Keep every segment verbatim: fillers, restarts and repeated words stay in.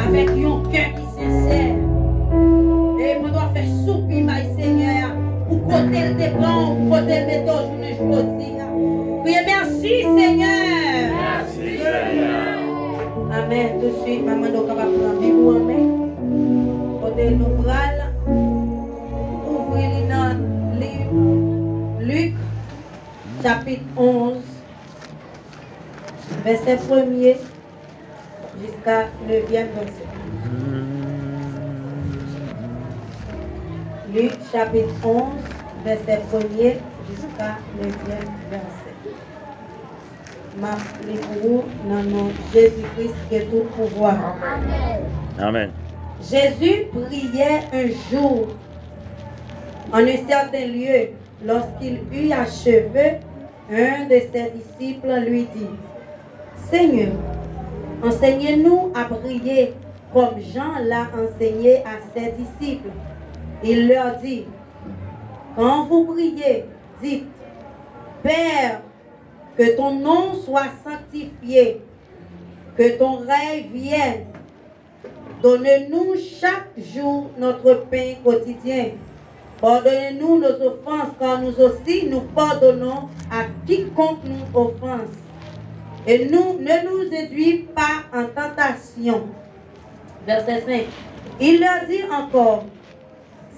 Avèk yon kè ki sensè. E pandan w ap fè soupi bay Senyè a, pou kote l te pran w, pou kote l mete w jounen jodi a. Kriye, mèsi, Senyè. Mèsi, Senyè. Amèn. Tousuit, m ap mande w kapab pran Bib ou an men. Kote nou pral ouvri li nan liv Lik, chapit onz, vèsè premye jiska nevyèm vèsè. Lik, chapit onz, vèsè premye jiska nevyèm vèsè. M ap li pou ou nan non Jezi Kris ki gen tout pouvwa. Amèn. Jésus priait un jour en un certain lieu. Lorsqu'il eut achevé, un de ses disciples lui dit, Seigneur, enseigne-nous à prier comme Jean l'a enseigné à ses disciples. Il leur dit, Quand vous priez, dites, Père, que ton nom soit sanctifié, que ton règne vienne. Donne-nous chaque jour notre pain quotidien. Pardonne-nous nos offenses, car nous aussi nous pardonnons à quiconque nous offense. Et nous, ne nous induis pas en tentation. Verset cinq. Il leur dit encore,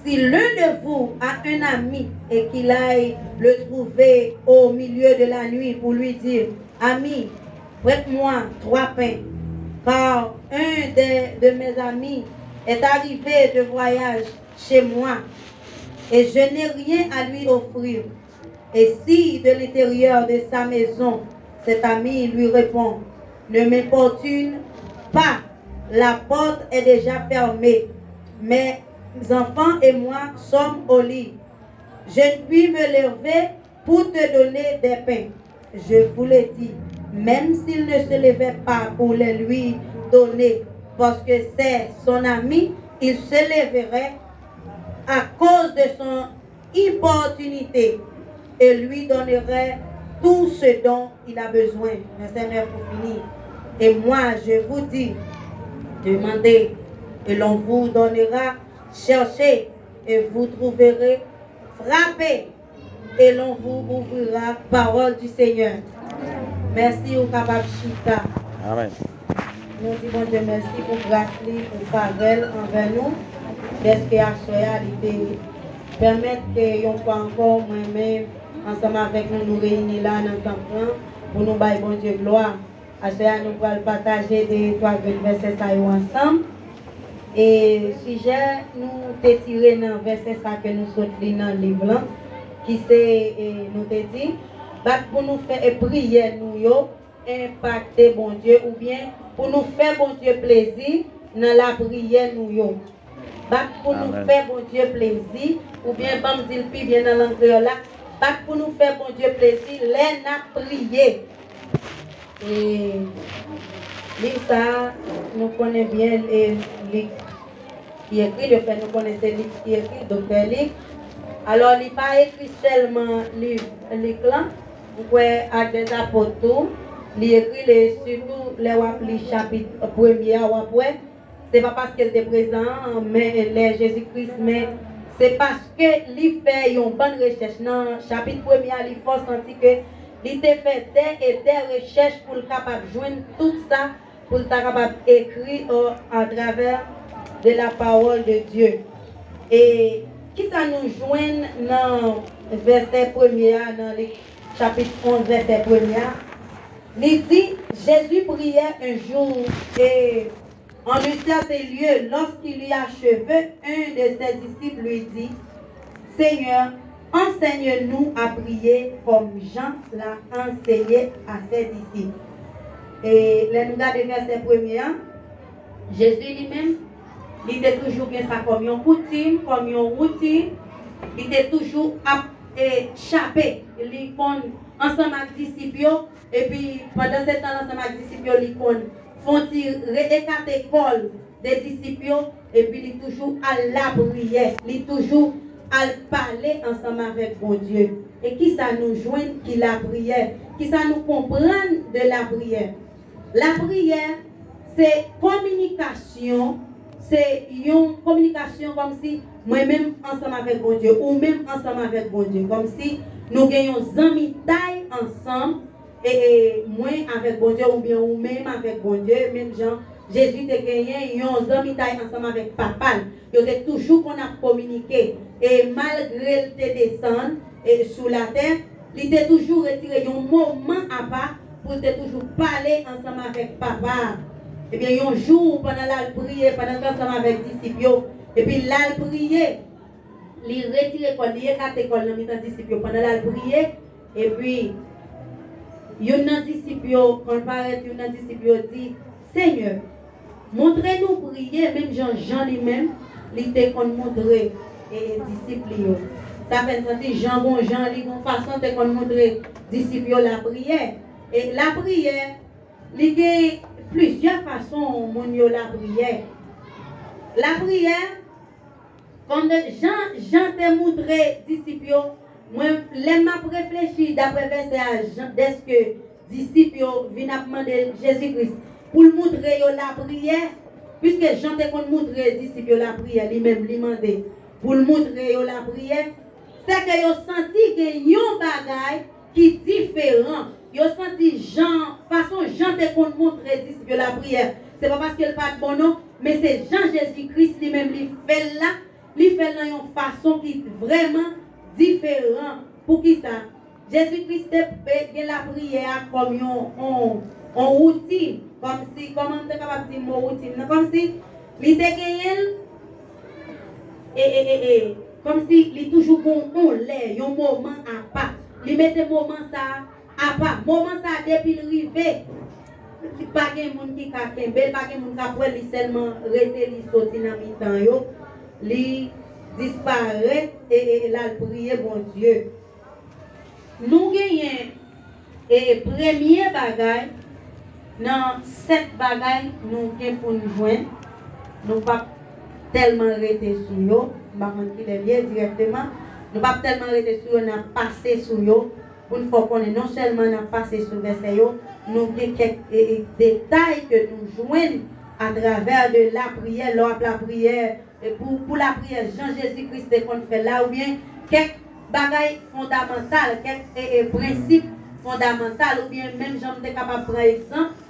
Si l'un de vous a un ami et qu'il aille le trouver au milieu de la nuit pour lui dire, Ami, prête-moi trois pains, car un de, de mes amis est arrivé de voyage chez moi, et je n'ai rien à lui offrir. Et si de l'intérieur de sa maison, cet ami lui répond, Ne m'importune pas, la porte est déjà fermée, mes enfants et moi sommes au lit. Je ne puis me lever pour te donner des pains. Je vous le dis, même s'il ne se levait pas pour les lui donner, parce que c'est son ami, il se lèverait à cause de son importunité et lui donnerait tout ce dont il a besoin. Vèsè nèf pou fini. Et moi, je vous dis, demandez, et l'on vous donnera, cherchez, et vous trouverez, frappez, et l'on vous ouvrira. Parole du Seigneur. Mèsi, ou kapab chita. Amèn. Nou di Bondye mèsi pou gras li, pou favè l anvè nou, dèske aswè a li te pèmèt ke yon fwa ankò mwen menm ansanm avèk nou, nou reyini la nan tanp lan pou nou bay Bondye glwa. Aswè a nou pral pataje de twa grenn vèsè sa yo ansanm. E sijè nou te tire nan vèsè sa ke nou sot li nan liv lan, ki se, e, nou te di, bat pou nou fè, e, priyè nou yo enpakte Bondye, oubyen pou nou fè Bondye plezi nan lapriyè nou yo. Bat pou nou Amèn. Fè Bondye plezi, oubyen ban m di l pi byen nan lang kreyòl la, bat pou nou fè Bondye plezi lè n ap priye. E liv sa a, nou konnen byen, e Lik ki ekri, yo fè nou konnen se Lik ki ekri, Doktè Lik. Alò, li pa ekri sèlman liv Lik lan, m kwè Actes des Apôtres tou, li ekri l, e sitou lè w ap li chapit premye a, w ap wè, se pa paske l te prezan, men lè Jezi Kris, men se paske li fè yon bann rechèch. Nan chapit premye a, li fè w santi ke li te fè dè e dè rechèch pou l kapab jwenn tout sa, pou l ta kapab ekri, euh, à travers de la parole de Dieu. E kisa nou jwenn nan vèsè premye a, nan li, chapit onz, vèsè premye a? Li di, Jésus priait un jour et en un certain lieu, lorsqu'il eut achevé, un de ses disciples lui dit, Seigneur, enseigne-nous à prier comme Jean l'a enseigné à ses disciples. E lè nou gade vèsè premye a, Jezi li menm, li te toujou gen sa kòm yon koutim, kòm yon woutin. Li te toujou ap, e, chape. Li konn ansanm ak disip yo, epi pandan se tan ansanm ak disip yo, li konn fè yon ti re-, ekate kò l de disip yo, epi li toujou al lapriyè, li toujou al pale ansanm avèk Bondye. E kisa nou jwenn ki lapriyè? Kisa nou konprann de lapriyè? Lapriyè, Se kominikasyon, se yon kominikasyon kòmsi mwen menm ansanm avèk Bondye, ou menm ansanm avèk Bondye, kòmsi nou gen yon zanmitay ansanm, e, e mwen avèk Bondye, oubyen ou menm avèk Bondye, menm jan Jezi te genyen yon zanmitay ansanm avèk Papa l. Yo te toujou konn ap kominike, e malgre l te desann e sou latè, li te toujou retire yon moman apa pou l te toujou pale ansanm avèk Papa a. Ebyen, yon jou, pandan l al priye, pandan l te ansanm avèk disip yo, epi l al priye, li retire kò l, li ekate kò l nan mitan disip yo pandan l al priye, epi youn nan disip yo, konn parèt, youn nan disip yo di, Senyè, montre nou priye menm jan Jan li menm, li te konn montre e, e disip li yo. Sa fè n santi Jan gon jan, li gon fason te konn montre disip yo lapriyè. E lapriyè, li gen plizyè fason moun yo lapriyè. Lapriyè, kòm de Jan, Jan te montre disip yo, mwen, lè m ap reflechi daprè vèsè a, Jan, dèske disip yo vin ap mande Jezi Kris pou l montre yo lapriyè, piske Jan te konn montre disip yo lapriyè, li menm, li mande pou l montre yo lapriyè, sèke yo santi gen yon bagay ki diferan. Yo santi Jan, fason Jan te konn montre disip yo lapriyè, se pa paske l pa t bon non, men se jan Jezi Kris li menm li fè l la, li fè l nan yon fason ki vrèman diferan. Poukisa? Jezi Kris te, e, gen lapriyè a kòm yon, yon, yon woutin, kòmsi, kòman m te kapab di mo woutin nan? Kòmsi li te genyen l, e, e, e, e, kòmsi li toujou gon yon lè, yon moman apa. Li mete moman sa a apa. Moman sa a, depi l rive, pa gen moun ki ka kenbe l, pa gen moun k ap wè l, li sèlman rete, li soti nan mitan yo, li disparèt e, e, e l al priye Bondye. Nou genyen, e, premye bagay, nan sèt bagay nou gen pou n jwenn, nou p ap tèlman rete sou yo, m pa konn kilè l ye dirèkteman, nou p ap tèlman rete sou yo, n ap pase sou yo, pou n fè w konnen non sèlman n ap pase sou vèsè yo, nou gen kèk, e, e, detay ke nou jwenn atravè de lapriyè, lè w ap lapriyè, e pou, pou lapriyè jan Jezi Kris te konn fè l la, oubyen kèk bagay fondamantal, kèk, e, e, prensip fondamantal, oubyen menm jan m te kapab pran egzanp,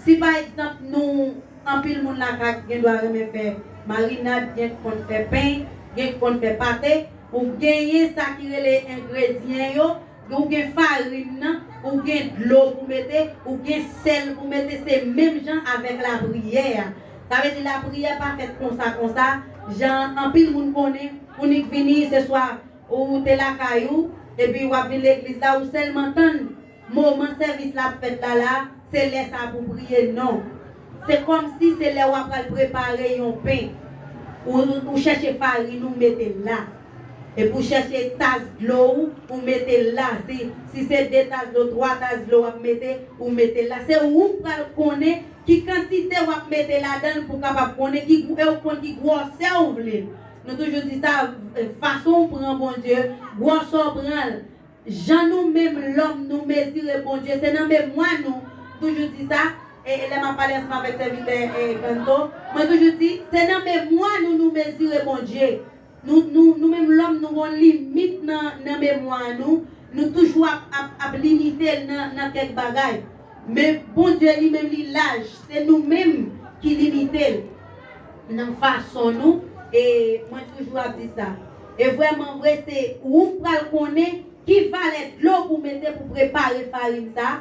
si pa egzanp nou, anpil moun lakay gen dwa renmen fè marinad, gen k konn fè pen, gen k konn fè pate, ou genyen sa ki rele engredyan yo, ou gen farin nan, ou gen dlo pou mete, ou gen sèl pou mete, se menm jan avèk lapriyè a. Sa vle di lapriyè pa fèt konsa konsa, jan anpil moun konnen, ou nik vini, se swa ou te lakay ou, epi w ap vin legliz la, ou sèlman tann moman sèvis la ap fèt la la, se lè sa a pou w priye, non. Se kòmsi se lè w ap pral prepare yon pen. Ou, ou chèche farin, ou mete l la. Epi w chèche tas dlo ou, ou mete l la. Si, si se de tas dlo, twa tas dlo w ap mete, ou mete l la. Se ou k pral konnen ki kantite w ap mete ladan l pou w kapab konnen ki gwou, e w konn ki gwosè w vle l. Nou toujou di sa, e, fason w pran Bondye, gwosè w pran l. Jan nou menm lòm nou mezire Bondye, se nan memwa nou, m toujou di sa, e, e lè m ap pale ansanm avèk sèvitè, e, Kanto, mwen toujou di, se nan memwa nou nou mezire Bondye. Nou, nou, nou menm lòm nou gon limit nan, nan memwa nou, nou toujou ap, ap, ap limite l nan, nan kèk bagay. Men Bondye li menm li laj, se nou menm ki limite l nan fason nou, e mwen toujou ap di sa. E vrèman vre, se ou k pral konnen ki valè dlo pou mete pou prepare farin sa,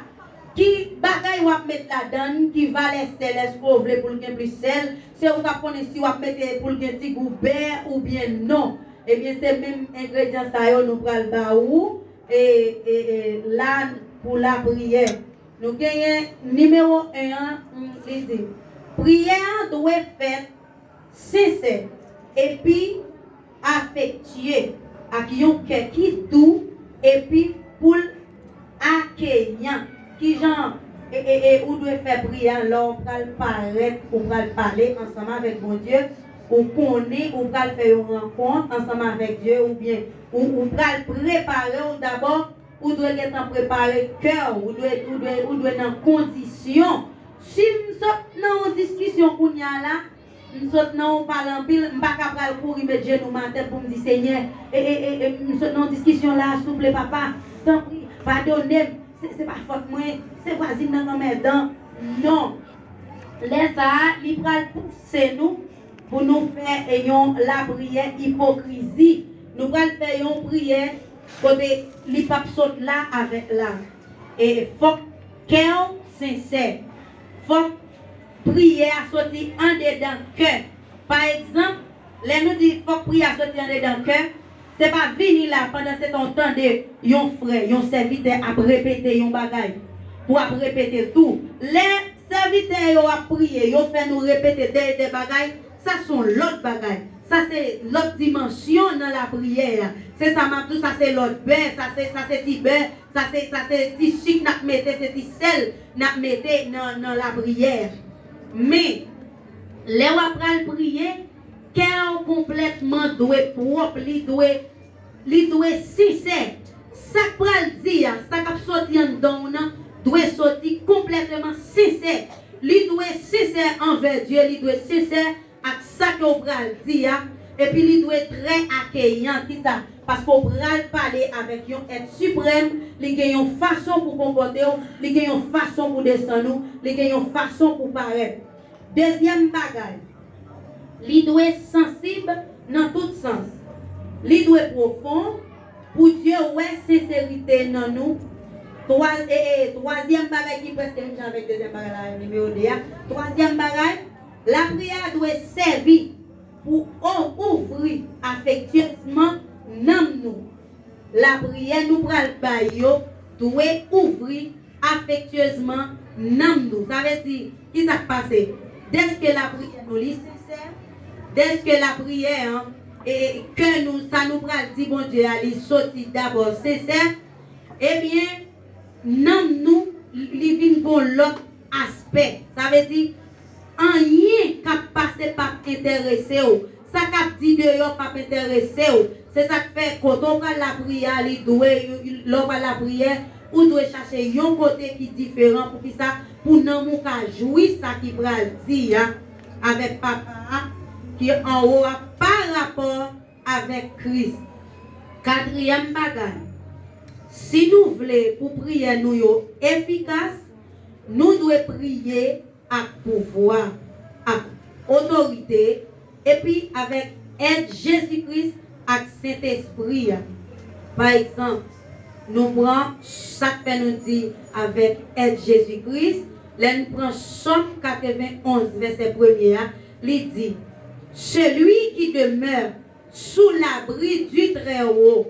ki bagay w ap met ladan l, ki valè sèl, èske w vle pou l gen plis sèl, se ou k ap konnen si w ap mete pou l gen ti gou bè oubyen non. Ebyen, se menm engredyan sa yo nou pral ba ou, e, e, e la pou lapriyè. Nou genyen nimewo en an, mm, li di, priyè an dwe fèt sensè, epi afektye, ak yon kè ki dou, epi pou l akeyan. Kijan, e, e, e, ou dwe fè priyè a lè w pral parèt, ou pral pale ansanm avèk Bondye, ou konnen ou pral fè yon rankont ansanm avèk Dye, oubyen ou, ou pral prepare w dabò, ou dwe gentan prepare kè w, ou dwe, ou dwe, ou dwe nan kondisyon Si m sot nan yon diskisyon kounye a la, m sot nan yon pale anpil, m pa ka pral kouri met jenou m atè pou m di, Senyè, e, e, e, e, m sot nan yon diskisyon la, souple, papa, tanpri, padone m. Se, se pa fòt mwen, se vwazin nan k anmèdan. Non. Lè sa a, li pral pouse nou pou nou fè, e, yon lapriyè ipokrizi. Nou pral fè yon priyè kote li p ap sot la avèk la. E fòk kè w sensè. Fòk priyè a soti andedan kè. Pa egzanp, lè nou di fòk priyè a soti andedan kè, se pa vini la pandan se tan w tande yon frè, yon sèvitè ap repete yon bagay, ou ap repete l tou. Lè sèvitè yo ap priye, yo fè nou repete de, de bagay, sa se yon lòt bagay. Sa se lòt dimansyon nan lapriyè a. Se sa m ap di w, sa se lòt bè, sa se, sa se ti bè, sa se, sa se ti sik n ap mete, se ti sèl n ap mete nan, nan lapriyè. Men, lè w ap pral priye, kè w konplètman dwe pwòp, li dwe, li dwe sensè. Sa k pral di a, sa k ap soti anndan w nan, dwe soti konplètman sensè. Li dwe sensè anvè Dye, li dwe sensè ak sa ke w pral di a, epi li dwe trè akeyan. Kisa? Paske w pral pale avèk yon èt siprèm, li gen yon fason pou konpòte w, li gen yon fason pou desann ou, li gen yon fason pou parèt. Dezyèm bagay, li dwe sansib nan tout sans. Li dwe pwofon pou Dye wè senserite nan nou. Twa, e, e, twazyèm bagay ki prèske menm jan avèk dezyèm bagay la, nimewo de a. Twazyèm bagay, lapriyè a dwe sèvi pou o-, ouvri afektyezman nanm nou. Lapriyè nou pral bay yo dwe ouvri afektyezman nanm nou. Sa vle di, ki sa k pase? Dèske lapriyè nou li sensè, dèske lapriyè an, e, kè nou, sa nou pral di Bondye a, li soti dabò sensè, ebyen, nanm nou, li vin gon lòt aspè. Sa vle di, anyen k ap pase p ap enterese w. Sa k ap di deyò p ap enterese w. Se sa k fè, kote w pral lapriyè a, li dwe, lè w pral lapriyè, ou dwe chache yon kote ki diferan. Poukisa? Pou nanm ou ka jwi sa ki pral di a avèk Papa a ki anwo a pa rapò avèk Kris. Katriyèm bagay, si nou vle pou priyè nou yo efikas, nou dwe priye ak pouvwa, ak otorite, epi avèk èd Jezi Kris ak Sentespri a. Pa egzanp, nou pran sa k fè nou di avèk èd Jezi Kris, lè n pran Sòm katrevenn onz, vèsè premye a, li di, Celui qui demeure sous l'abri du Très-Haut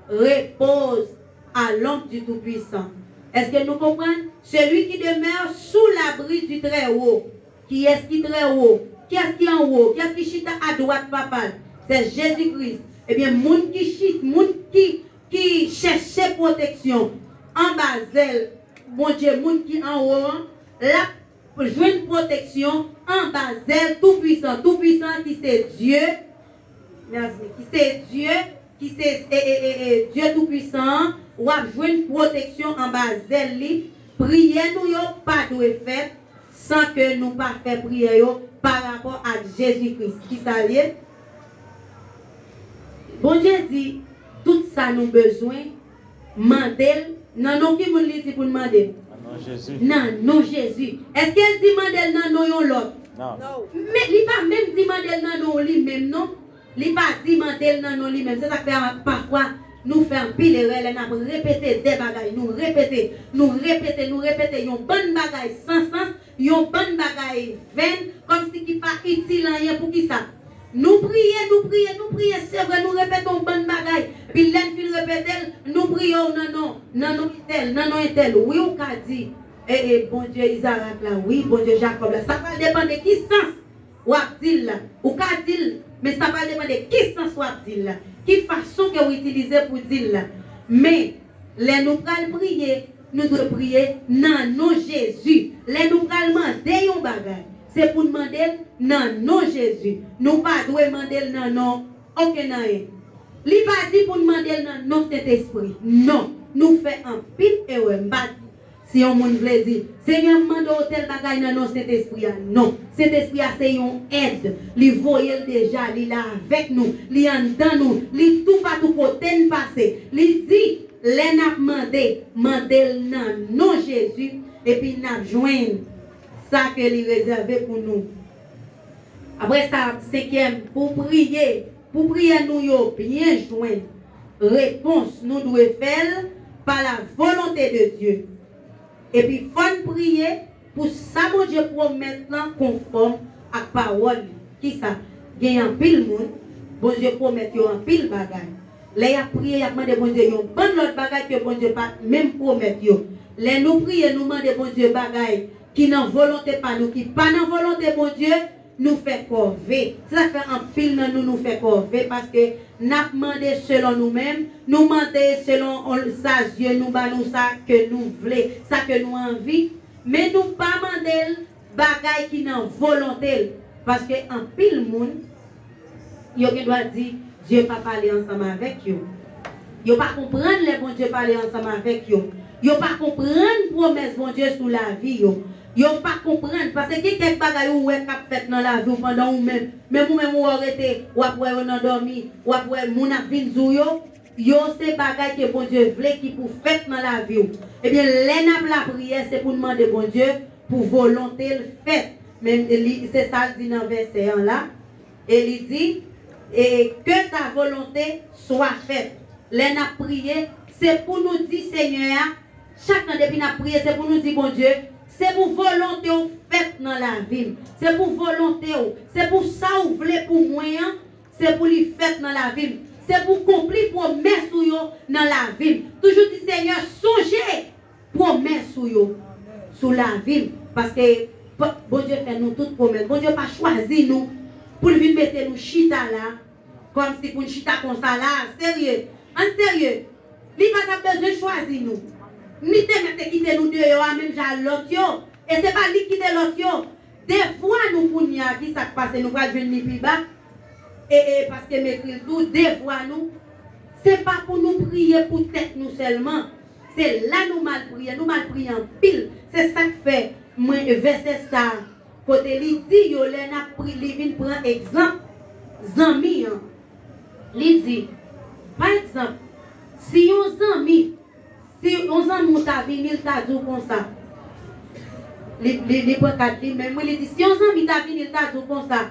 repose à l'ombre du Tout-Puissant. Èske nou konprann? Celui qui demeure sous l'abri du Très-Haut. Kiyès ki trè wo? Kiyès ki anwo? Kiyès ki chita adwat Papa l? Se Jezi Kris. Ebyen, moun ki chit, moun ki, ki chèche pwoteksyon anba zèl Bondye, moun ki anwo an, l ap jwenn pwoteksyon anba zèl Toupwisan. Toupwisan ki se Dye, mèsi, ki se Dye, ki se, e, e, e, e, Dye Toupwisan an, w ap jwenn pwoteksyon anba zèl li. Priyè nou yo pa dwe fèt san ke nou pa fè priyè yo pa rapò ak Jezi Kris. Kisa l ye? Bondye di, tout sa nou bezwen, mande l. Nan non ki moun li di pou n mande l? Nan non Jezi. Nan non Jezi. Èske l di mande l nan non yon lòt? Non. Men li pa menm di mande l nan non li menm, non. Li pa di mande l nan non li menm. Se sa k fè pafwa nou fè anpil erè lè n ap repete de bagay. Nou repete, nou repete, nou repete yon bann bagay san sans, yon bann bagay vèn, kòmsi ki pa itil anyen. Poukisa? Nou priye, nou priye, nou priye, se vre, nou repete yon bann bagay. Epi lè n fin repete l, nou priye w nan non, nan non entèl, nan non entèl. Wi, ou ka di, e, e, Bondye Izarak la, wi, Bondye Jakòb la. Sa pral depann de ki sans w ap di l la. Ou ka di l, men sa pral depann de ki sans w ap di l la. Ki fason ke w itilize pou di l la. Men, lè nou pral priye, nou dwe priye nan non Jezi. Lè nou pral mande yon bagay, se pou n mande l nan non Jezi. Nou pa dwe mande l nan non okenn anyen. Li pa di pou n mande l nan non Sentespri. Non, nou fè anpil erè. M pa di Si yon moun vle di, "Senyè, m mande w tèl bagay nan non Sentespri a." Non. Sentespri a se yon èd. Li voye l deja, li la avèk nou, li anndan nou, li toupatou kote n pase. Li di, lè n ap mande, mande l nan non Jezi, epi n ap jwenn sa ke li rezève pou nou. Apre sa, senkyèm, pou priye, pou priyè nou yo byen jwenn repons, nou dwe fè l pa la volonte de Dye. Epi fò n priye pou sa Bondye pwomèt lan konfòm ak pawòl li. Kisa? Gen anpil moun, Bondye pwomèt yo anpil bagay. Lè y ap priye, y ap mande Bondye yon bann lòt bagay ke Bondye pa t menm pwomèt yo. Lè nou priye, nou mande Bondye bagay ki nan volonte pa nou, ki pa nan volonte Bondye, nou fè kòve. Se sa k fè anpil nan nou, nou fè kòve, paske n ap mande selon nou menm, nou mande selon on, sa zye nou ba nou, sa ke nou vle, sa ke nou anvi, men nou pa mande l bagay ki nan volonte l, paske anpil moun, yo gen dwa di, Dye pa pale ansanm avèk yo. Yo pa konprann lè Bondye pale ansanm avèk yo. Yo pa konprann pwomès Bondye sou lavi yo. Yo pa konprann, paske gen kèk bagay ou wè k ap fèt nan lavi w pandan ou menm. Menm ou menm ou wè w rete, w ap wè yo nan dòmi, w ap wè moun ap vin di w yo, yo se bagay ke Bondye vle ki pou fèt nan lavi w. Ebyen, lè n ap lapriyè, se pou n mande Bondye pou volonte l fèt. Men li, se sa l di nan vèsè an la. E li di, e, "Que ta volonté soit faite." Lè n ap priye, se pou nou di Senyè a, chak tan depi n ap priye, se pou nou di Bondye, "Se pou volonte w fèt nan lavi m. Se pou volonte w, se pou sa w vle pou mwen an, se pou li fèt nan lavi m. Se pou konpli pwomès ou yo nan lavi m." Toujou di, "Senyè, sonje pwomès ou yo sou lavi m." Paske p-, Bondye fè nou tout pwomès. Bondye pa chwazi nou pou l vin mete nou chita la, kòmsi pou n chita konsa la, serye. Ann serye. Li pa t ap bezwen chwazi nou. Li te mèt te kite nou deyò a menm jan lòt yo. E se pa li ki kite lòt yo. Devwa nou kounye a, ki sa k pase, nou pral jwenn li pi ba. E, e, paske m ekri l tou, devwa nou, se pa pou nou priye pou tèt nou sèlman. Se la nou mal priye, nou mal priye anpil. Se sa k fè mwen, vèsè sa a, kote li di yo, lè n ap pri-, li vin pran egzanp zanmi an. Li di, pa egzanp, si yon zanmi, si yon zanmi w ta vini, l ta di w konsa. Li, li, li pran kat li, men mwen, li di, si yon zanmi ta vini, l ta di w konsa,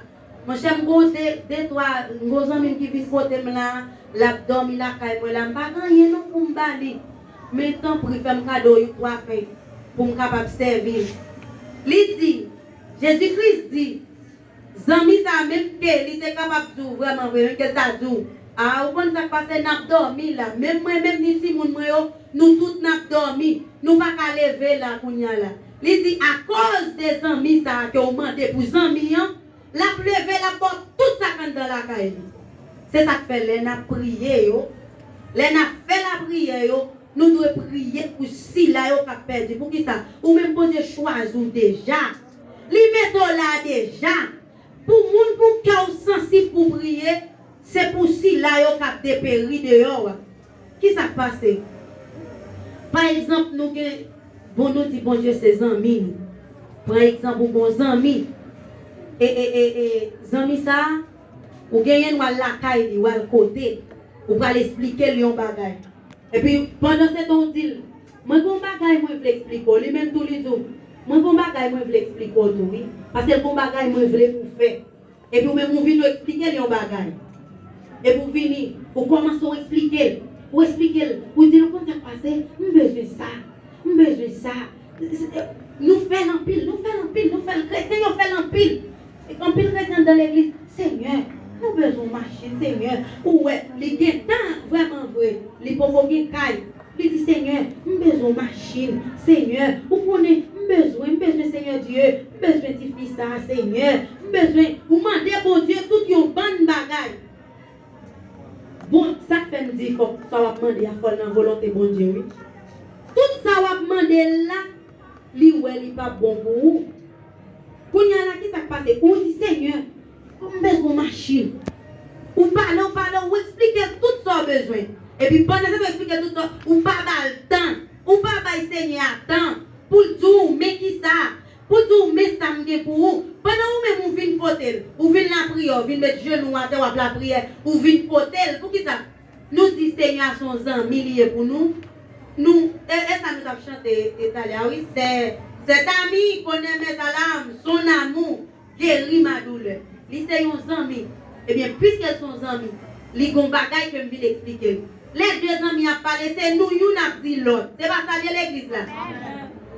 monchè, m gon de, de, twa, m gon zanmi m ki vin kote m la, l ap dòmi lakay mwen la, m pa gen anyen non pou m ba li. Men tanpri, fè m kado yon twa pen pou m kapab sèvi l. Li di, Jezi Kris di, zanmi sa a, menm ke li te kapab di w vrèman vre, menm ke l ta di w, a, ou konn sa k pase, n ap dòmi la. Menm mwen menm, ni timoun mwen yo, nou tout n ap dòmi. Nou pa ka leve la kounye a la. Li di, akoz de zanmi sa a ke w mande pou zanmi an, l ap leve, l ap ba w tout sa k anndan lakay li. Se sa k fè lè n ap priye yo, lè n ap fè lapriyè yo, nou dwe priye pou sila yo k ap pèdi. Poukisa? Ou menm Bondye chwazi w deja. Li mete w la deja. Pou moun pou kè w sansib pou priye, se pou sila yo k ap deperi deyò a. Ki sa k pase? Pa egzanp, nou gen, bon, nou di Bondye se zanmi nou. Pran egzanp, ou gon zanmi. E, e, e, e, zanmi sa a, ou genyen w al lakay li, w al kote, ou pral esplike l yon bagay. Epi, pandan se tan, ou di l, mwen gon bagay mwen vle eksplike w. Li menm tou, li di w, mwen gon bagay mwen vle eksplike w tou, wi. Paske l gon bagay mwen vle pou w fè. Epi ou menm ou vin, ou eksplike l yon bagay. Epi ou vini, ou kòmanse ou eksplike l. Ou eksplike l. Ou di l, ou konn sa k pase? M bezwen sa. M bezwen sa. Nou fè l anpil, nou fè l anpil, nou fè l, kretyen yo fè l anpil. Anpil kretyen anndan legliz, Senyè, nou bezwen yon machin, Senyè. Ou wè, li gentan vrèman vre, li poko gen kay. Li di, Senyè, m bezwen yon machin. Senyè, ou konnen, m bezwen, m bezwen, Senyè Dye, m bezwen tifi sa a, Senyè. M bezwen, ou mande Bondye tout yon bann bagay. Bon, sa k fè m di fòk sa w ap mande a, fò l nan volonte Bondye, wi. Tout sa w ap mande l la, li wè li p ap bon pou ou. Kounye a la, ki sa k pase? Ou di, Senyè, m bezwen yon machin. Ou pale, ou pale, ou eksplike l tout sa w bezwen. Epi pandan se tan w eksplike tout sa, ou pa ba l tan. Ou pa bay Senyè a tan. pou ou. Pandan ou menm ou vin pote l, ou vin lapriyè, ou vin met jenou w atè, w ap lapriyè, ou vin pote l. Poukisa? Nou di Senyè a se yon zanmi li ye pou nou. Nou, e, e sa nou t ap chante, e, talè a, wi. C'est, cet ami qu'on aimait à l'âme, son amour guérit ma douleur. Li se yon zanmi. Ebyen, piske l se yon zanmi, li gon bagay ke m vin eksplike l. Lè de zanmi ap pale, se nou youn ap di lòt. Se pa sa l ye legliz la?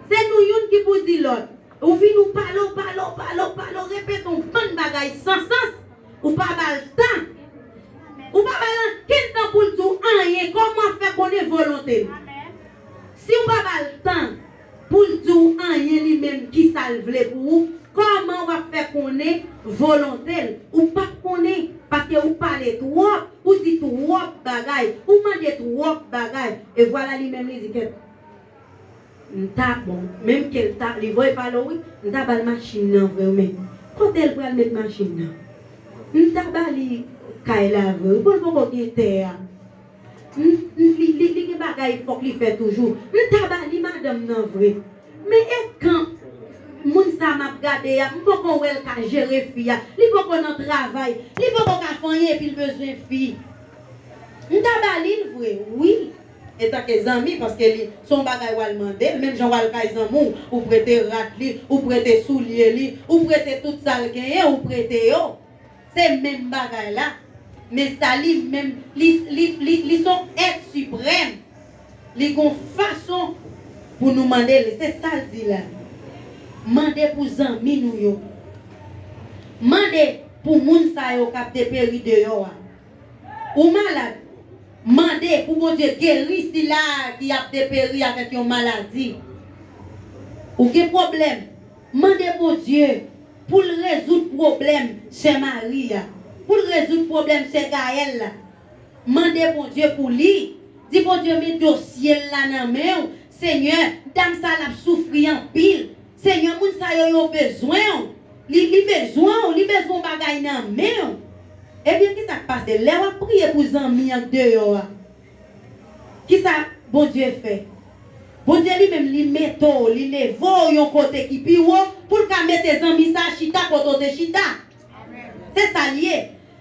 Se nou youn ki pou di lòt. Ou vin ou pale, ou pale, ou pale, ou pale, ou repete yon bann bagay san sans. Ou pa ba l tan. Ou pa ba l ankenn tan pou l di w anyen. Kòman w ap fè konnen volonte l? Si w pa ba l tan pou l di w anyen li menm, kisa l vle pou ou, kòman w ap fè konnen volonte l? Ou p ap konnen, paske ou pale twòp, ou di twòp bagay, ou mande twòp bagay. E vwala li menm li di kèt. M ta, bon, menm ke l ta, li voye pale w, wi, m ta ba l machin nan vre, wi, men kote l pral met machin nan? M ta ba li kay la vre, wi, bon, l poko gen tè a. M, m, li, li, li gen bagay fòk li fè toujou. M ta ba li madanm nan vre. Men e kan moun sa m ap gade a, m poko wè l ka jere fi a. Li poko nan travay. Li poko ka fè anyen epi l bezwen fi. M ta ba li l vre, wi. Etanke zanmi, paske li, se yon bagay w al mande l. Menm jan w al kay zanmi w, ou prete rad li, ou prete soulye li, ou prete tout sa l genyen, ou prete yo. Se menm bagay la. Men sa li menm, li, li, li, li se yon èt siprèm. Li gon fason pou nou mande l. Se sa l di la. Mande pou zanmi nou yo. Mande pou moun sa yo k ap deperi deyò a. Ou malad? Mande pou Bondye geri sila a ki ap deperi avèk yon maladi. Ou gen pwoblèm? Mande Bondye pou l rezoud pwoblèm sè Mari a, pou l rezoud pwoblèm sè Gaëlle la. Mande Bondye pou li. Di Bondye men dosye l la nan men w. Senyè, dam sa l ap soufri anpil. Senyè, moun sa yo, yo bezwen w. Li, li bezwen w, li bezwen yon bagay nan men w. Ebyen, kisa k pase? Lè w ap priye pou zanmi an k deyò a, kisa Bondye fè? Bondye li menm, li mete w, li leve w yon kote ki pi wo, pou l ka mete zanmi sa a chita kote w te chita. Se sa l ye.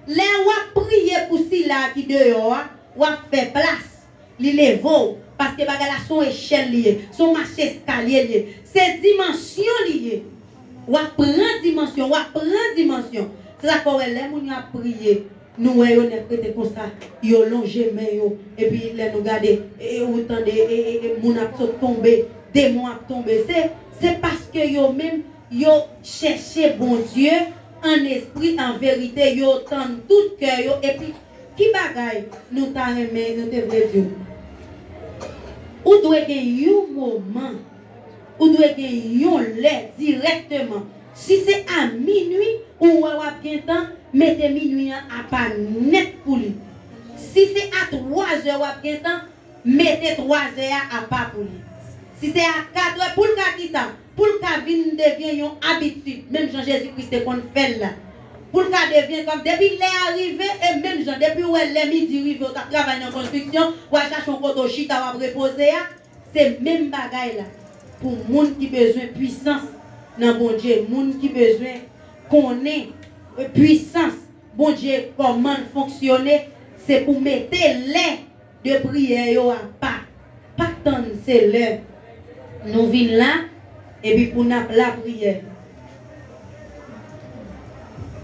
Lè w ap priye pou sila a ki deyò a, w ap fè plas. Li leve w, paske bagay la se yon echèl li ye, se yon mach eskalye li ye, se dimansyon li ye. W ap pran dimansyon, w ap pran dimansyon. Se sa k fè w wè lè moun yo ap priye, nou wè yo nèk rete konsa, yo lonje men yo, epi lè nou gade, e, e, ou tande, e, e, e, moun ap sot tonbe, demon ap tonbe. Se, se paske yo menm, yo chèche Bondye an espri, an verite, yo tann tout kè yo, epi ki bagay nou ta renmen, nou te vle di w? Ou dwe gen yon moman, ou dwe gen yon lè dirèkteman. Si se a minwi ou wè w ap gen tan, mete minwi an apa nèt pou li. Si se a twazè w ap gen tan, mete twazè a apa pou li. Si se a katrè, pou l ka kisa? Pou l ka vin devyen yon abitid, menm jan Jezi Kris te konn fè l la. Pou l ka devyen kòm, depi lè a rive, e menm jan, depi w wè lè midi rive, w t ap travay nan konstriksyon, w al chache yon kote w chita, w ap repoze a, se menm bagay la. Pou moun ki bezwen pwisans nan Bondye, moun ki bezwen konnen, e, pwisans Bondye, kòman l fonksyone, se pou mete lè de priyè yo apa. Pa tann se lè nou vin la, epi pou n ap lapriyè.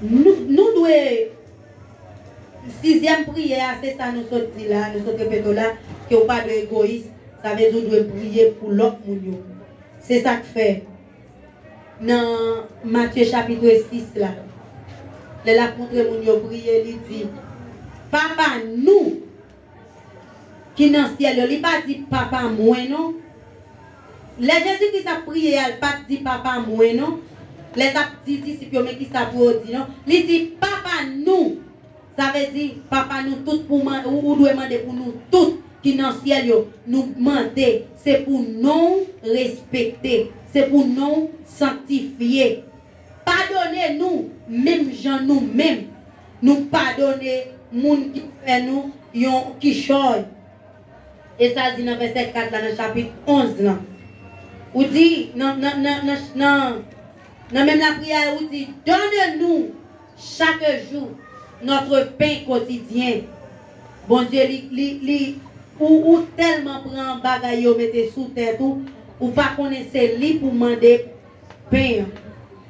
Nou, nou dwe, sizyèm priyè a, se sa nou sot di la, nou sot repete w la, ke w pa dwe egoyis, sa vle di w dwe priye pou lòt moun yo. Se sa k fè, nan Matye chapit sis la, lè l ap montre moun yo priye, li di, Papa nou ki nan syèl yo, li pa di Papa mwen non. Lè Jezi Kris ap priye a, li pa t di Papa mwen non. Lè l t ap di disip yo, men kisa pou yo di non. Li di, Papa nou. Sa vle di, Papa nou tout pou man-, ou, ou dwe mande pou nou tout ki nan syèl yo. Nou mande, se pou non w respekte, se pou non w sanktifye. Padone nou, menm jan nou menm, nou padone moun ki fè nou yon kichòy. E sa l di nan vèsè kat la, nan chapit onz lan. Ou di, nan, nan, nan, nan, nan, Nan menm lapriyè a, ou di, Donne-nous chaque jour notre pain quotidien. Bondye, li, li, li, ou, ou tèlman pran bagay yo mete sou tèt ou, ou pa konnen se li pou mande pen an.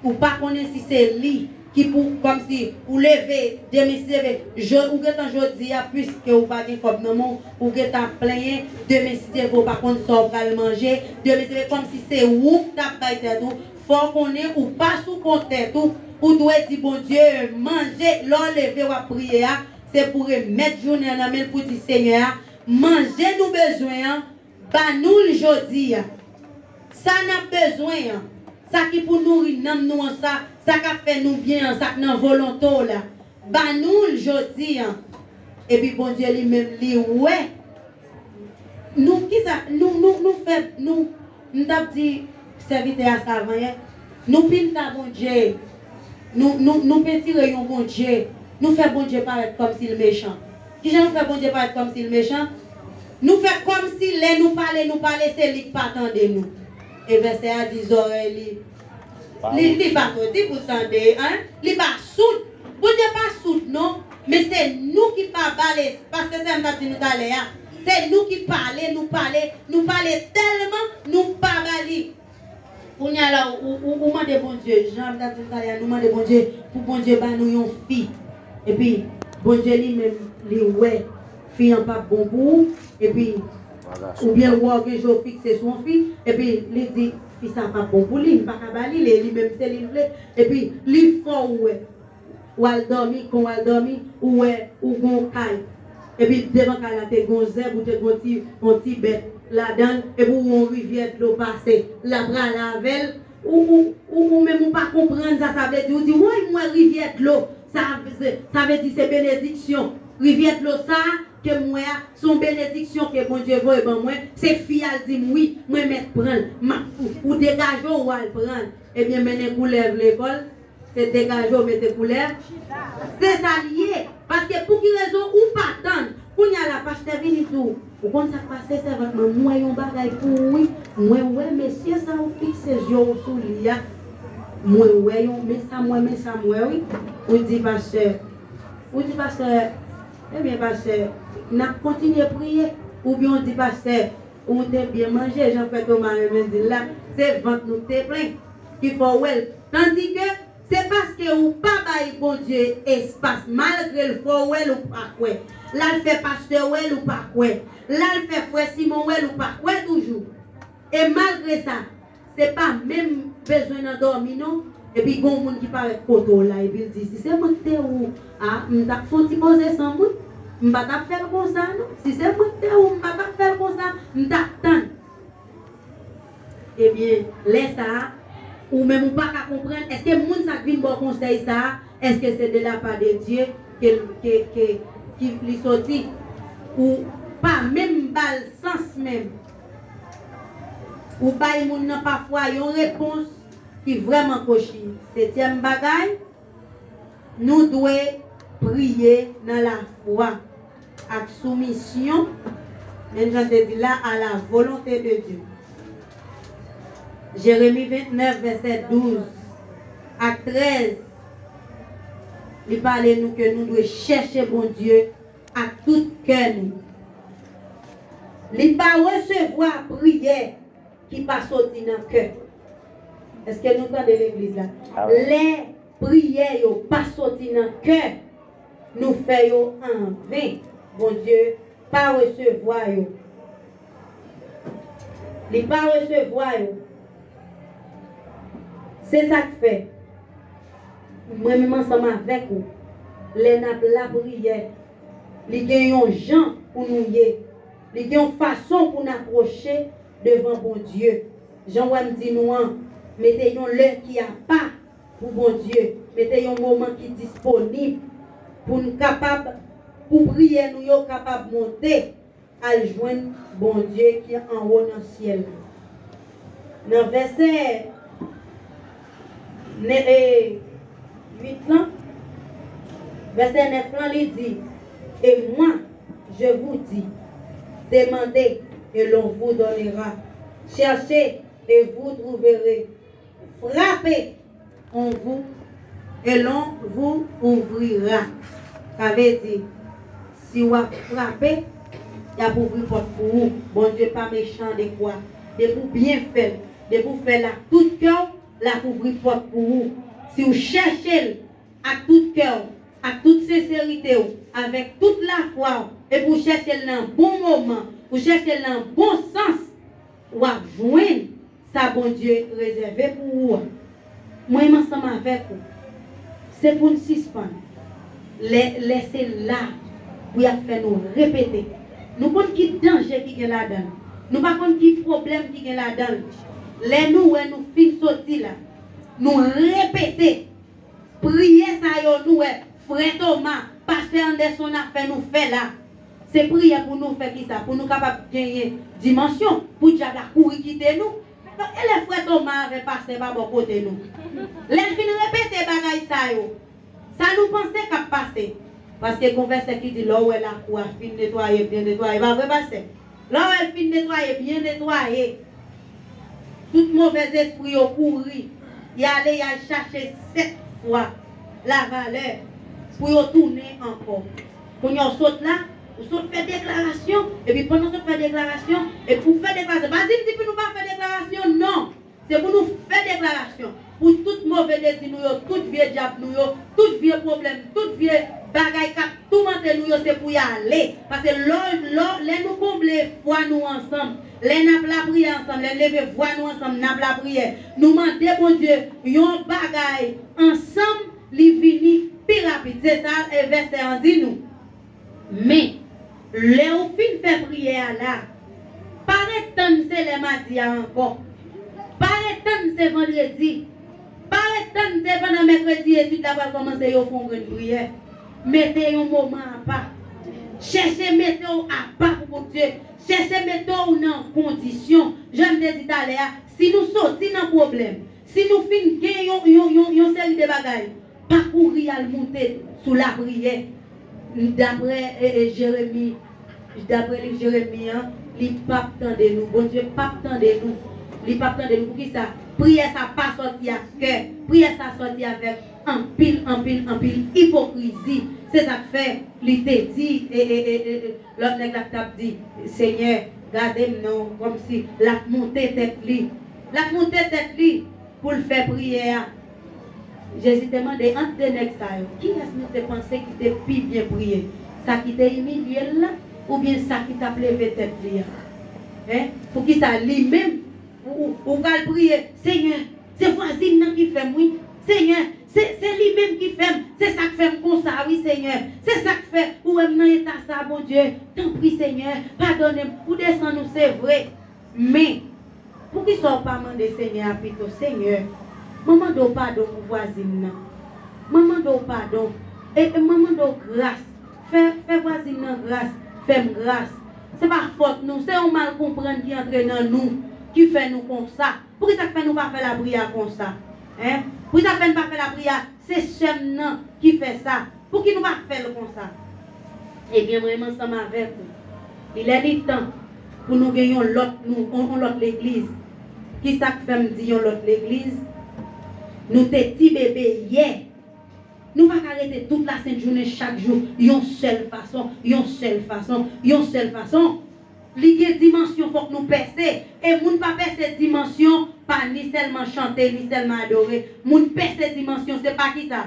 Ou pa konnen si se li ki pou, kòmsi, ou leve, demen si Dye vle, jò-, ou gentan jodi a, piske ou pa gen kòb nan men w, ou gentan ap plenyen, demen si Dye vle, ou pa konn sa w pral manje, demen si Dye vle, kòmsi se ou k t ap bay tèt ou, fò w konnen ou pa sou kont tèt ou, ou dwe di Bondye, manje, lè w leve w ap priye a, se pou remèt jounen an nan men l pou di Senyè a, manje nou bezwen an, ba nou l jodi a. Sa n ap bezwen an, sa ki pou nouri nanm nou an, sa, sa k ap fè nou byen an, sa k nan volonte w la, ba nou l jodi an. Epi Bondye li menm, li wè. Nou, kisa, nou, nou, nou fè, nou, m t ap di sèvitè a sa avan yè, nou pinta Bondye, nou, nou, nou pentire yon Bondye, nou fè Bondye parèt kòmsi l mechan. Kijan nou fè Bondye parèt kòmsi l mechan? Nou fè kòmsi lè nou pale, nou pale, se li k pa tande nou. E vèsè a di zòrèy li, li, li pa soti pou tande, en? Li pa soud. Bondye pa soud, non. Men se nou ki pa ba l espas. Se sa m t ap di nou talè a. Se nou ki pale, nou pale, nou pale tèlman, nou pa ba li. Kounye a la, ou, ou, ou mande Bondye, jan m t ap di nou talè a, nou mande Bondye pou Bondye ba nou yon fi. Epi, Bondye li menm, li wè fi an p ap bon pou ou. Epi, oubyen ou wè w gen je w fikse sou yon fi, epi li di, fi sa p ap bon pou li, m pa ka ba li, li, li menm se li l vle. Epi, li fè w wè. W al dòmi, kon w al dòmi, ou wè, ou gen yon kay. Epi devan kay la te gen yon zèb, ou te gen yon ti, yon ti bèt ladan l, epi ou wè yon rivyè dlo pase, l ap rale avè l, ou, ou, ou, ou menm ou pa konprann sa sa vle di, ou di, woy, m wè rivyè dlo, sa, sa vle di se benediksyon. Rivyè dlo sa a ke m wè a, se yon benediksyon ke Bondye voye ban mwen, se fi a l di m wi, mwen mèt pran l, m ap, ou, ou degaje w, w al pran l. Ebyen, mennen koulèv lekòl, se degaje w mete koulèv. Se sa l ye. Paske pou ki rezon ou pa tann? Kounye a la, pastè vini di w, ou konn sa k pase, sèvant mwen, m wè yon bagay pou ou wi. Mwen wè mesye sa ou fikse je w sou li a. Mwen wè yon, men sa m wè, men sa m wè wi. Ou di pastè, ou di pastè, ebyen pastè, n ap kontinye priye. Oubyen ou di pastè, ou te byen manje, jan frè Toma renmen di l la, se vant nou k te plen ki fè w wè l. Tandike, se paske ou pa bay Bondye espas, malgre l fè w wè l, ou pa kwè. L al fè pastè wè l, ou pa kwè. L al fè frè Simon wè l, ou pa kwè toujou. E malgre sa, se pa menm bezwen nan dòmi non. Epi gon moun ki parèt kote w la, epi l di, si se mwen ki te ou, a, m t ap fè yon ti poze san m wi. M pa t ap fè l konsa non. Si se mwen ki te ou, m pa t ap fè l konsa. M t ap tann. Ebyen, lè sa a, ou menm ou pa ka konprann, èske moun sa k vin ba w konsèy sa a, èske se de la pa de Dye ke, ke, ke, ki li soti? Ou pa menm ba l sans menm. Ou bay moun nan pafwa yon repons ki vrèman kochi. Setyèm bagay, nou dwe priye nan lafwa ak soumisyon, menm jan te di la, à la volonté de Dieu. Jeremi vennèf, vèsè douz ak trèz, li pale nou ke nou dwe chèche Bondye ak tout kè nou. Li pa resevwa priyè ki pa soti nan kè. Èske nou tande legliz la? Amèn. Lè priyè yo pa soti nan kè, nou fè yo anven. Bondye pa resevwa yo. Li pa resevwa yo. Se sa k fè, mwen menm ansanm avèk ou, lè n ap lapriyè, li gen yon jan pou nou ye. Li gen yon fason pou n apwoche devan Bondye. Jan w wè m di nou an, mete yon lè ki apa pou Bondye. Mete yon moman ki disponib pou n kapab, pou priyè nou yo kapab monte al jwenn Bondye ki anwo nan syèl la. Nan vèsè ne-, e, uit lan, vèsè nèf lan, li di, Et moi, je vous dis, demandez, et l'on vous donnera. Cherchez, et vous trouverez. Frappez, on vous, et l'on vous ouvrira. Sa vle di, si w ap frape, y ap ouvri pòt pou ou. Bondye pa mechan dekwa. Depi w byen fè l, depi w fè l ak tout kè w, l ap ouvri pòt pou ou. Si w chèche l ak tout kè w, ak tout senserite w, avèk tout lafwa w, epi w chèche l nan bon moman, ou chèche l nan bon sans, w ap jwenn sa Bondye rezève pou ou a. Mwen menm ansanm avèk ou. Se pou n sispann. Lè, lè se la pou y ap fè nou repete. Nou konn ki danje ki gen ladan l. Nou pa konn ki pwoblèm ki gen ladan l. Lè nou wè nou fin soti la, nou repete. Priyè sa yo nou wè frè Toma, pastè Anderson ap fè nou fè la. Se priyè pou nou fè kisa? Pou nou kapab genyen dimansyon, pou dyab la kouri kite nou. E lè frè Toma avè pastè pa bò kote nou? Lè l fin repete bagay sa yo, sa nou panse k ap pase? Paske gon vèsè ki di lè w wè lakou a fin netwaye, byen netwaye, pa vre pastè? Lè w wè l fin netwaye, byen netwaye, tout movèzespri yo kouri, y ale, y al chache sèt fwa lavalè pou yo tounen ankò. Kounye a w sot la, ou sot fè deklarasyon, epi pandan w sot fè deklarasyon, epi w fè deklarasyon, pa di m di pou nou pa fè deklarasyon, non! Se pou nou fè deklarasyon pou tout move dezi nou yo, tout vye dyab nou yo, tout vye pwoblèm, tout vye bagay k ap toumante nou yo, se pou y ale. Paske lò, lò, lè nou konble fwa nou ansanm, lè n ap lapriyè ansanm, lè n leve vwa nou ansanm, n ap lapriyè, nou mande Bondye yon bagay ansanm, li vini pi rapid. Se sa, e, vèsè an di nou. Men, lè w fin fè priyè a la, pa ret tann se lè madi a ankò. Pa ret tann se vandredi. Pa ret tann se pandan mèkredi etid la pral kòmanse yo fè yon grenn priyè. Mete yon moman apa. Chèche mete w apa pou Bondye. Chèche mete w nan kondisyon. Jan m te di talè a, si nou soti nan pwoblèm, si nou fin gen yon, yon, yon, yon seri de bagay, pa kouri al moute sou lapriyè. Daprè, e, e, Jeremi, daprè liv Jeremi an, li p ap tande nou. Bondye p ap tande nou. Li p ap tande nou. Poukisa? Priyè sa pa sòti ak kè. Priyè sa sòti avèk anpil, anpil, anpil ipokrizi. Se sa k fè li te di, e, e, e, e, e, lòt nèg la t ap di, Senyè, gade m non, kòmsi l ap moute tèt li. L ap moute tèt li pou l fè priyè a. Jezi te mande ant de nèg sa yo, kiyès nou te panse ki te pi byen priye? Sa ki te imilye l la, oubyen sa ki t ap leve tèt li a? Hein? Poukisa li menm, ou, ou, ou pral priye, Senyè, se vwazin nan ki fè m, wi. Senyè, se, se li menm ki fè m, se sa k fè m konsa, wi, Senyè. Se sa k fè ou wè m nan eta sa, Bondye. Tanpri, Senyè, padone m. Ou desann ou, se vre. Men, poukisa w pa mande Senyè a pito, Senyè, mwen mande w padon pou vwazin nan. Mwen mande w padon. E, e mwen mande w gras. Fè, fè vwazin nan gras. Fè m gras. Se pa fòt nou. Se yon mal konprann ki antre nan nou, ki fè nou konsa. Poukisa k fè nou pa fè lapriyè a konsa? Hein? Poukisa k fè n pa fè lapriyè a? Se sè m nan ki fè sa. Pouki nou pa fè l konsa? Ebyen, mwen menm ansanm avèk ou. Li lè li tan pou nou gen yon lòt, nou, yon, yon lòt legliz. Kisa k fè m di yon lòt legliz? Nou te ti bebe yè. Nou pa ka rete tout lasent jounen, chak jou, yon sèl fason, yon sèl fason, yon sèl fason. Li gen dimansyon, fòk nou pèse. E moun pa pèse dimansyon pa ni sèlman chante, ni sèlman adore. Moun pèse dimansyon, se pa kisa?